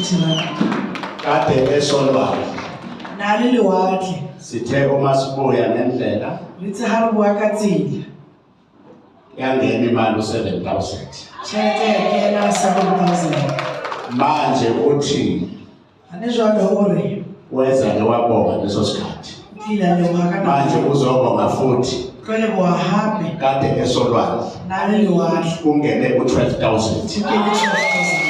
50 rand. Kade esolwandle. Na le lewatle. Sithe uma sibuya ngendlela Re itse ha re boa ka tsela. Yangena imali u-7000. Tjhelete ya kena 7000. Manje uthi Hane jwale o re weza ke wabonga leso sikhathi. o tlile a leboha ka Manje nako. uzobonga futhi Tlo leboha hape. kade esolwandle. Na le lewatle. Kungene u-12,000. Ke le 12,000.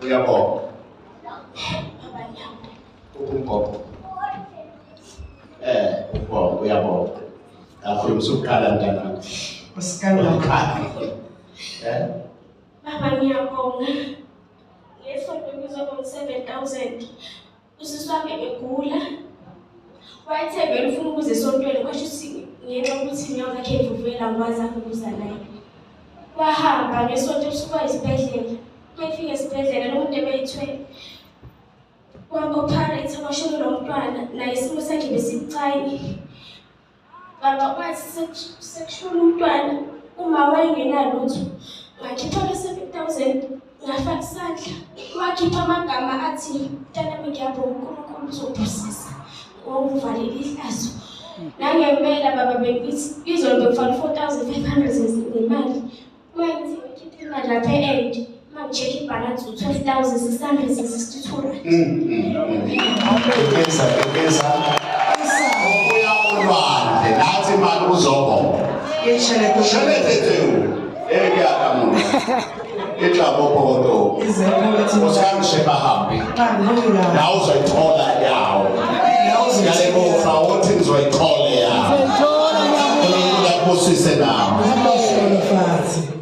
Uyabonga. Umgogo. Ubonga, uyabonga. Kakhulu usuqala mntanami. O se ka lla. Eh? Baba ngiyabonga. Ngesonto kuzoba ngu-7,000. Usisi wami egula. Wayethe vele ufuna ukuza esontweni kwasho ukuthi ngenxa yokuthi inyawo zakhe evuvela angikwazanga ukuza naye. Wahamba ngesonto ebusuku waya esibhedlela. Uma efika esibhedlela lo muntu ebeyithwele. Wam-operate washonelwa umntwana naye isimo sakhe besibucayi. Baba kwathi sekushona umntwana uma wayengenalutho ngakhipha lo 7000 ngafaka isandla wakhipha amagama athi mntanami ngiyabonga uNkulunkulu uzobusisa ngokuvalela ihlazo. Nangempela baba bengithi izolo bekufanele 4500 ngemali. Uma ngithi ngikhipha imali lapha e-end uma ngi-check ibhalansi u-12,662 rand. Ekeza, ekeza. Ubuya olwandle nathi imali uzobonga. Ke tjhelete. Tjhelete tseo e ke ya ka mona. E tla mo pokothong. E zepho O se ka nsheba hampe. Hallelujah. La uzoyithola yawo. Ngiyaleboha uthi ngizoyithola yawo. Unkulunkulu akubusise nawe. Unkulunkulu akuhloniphe.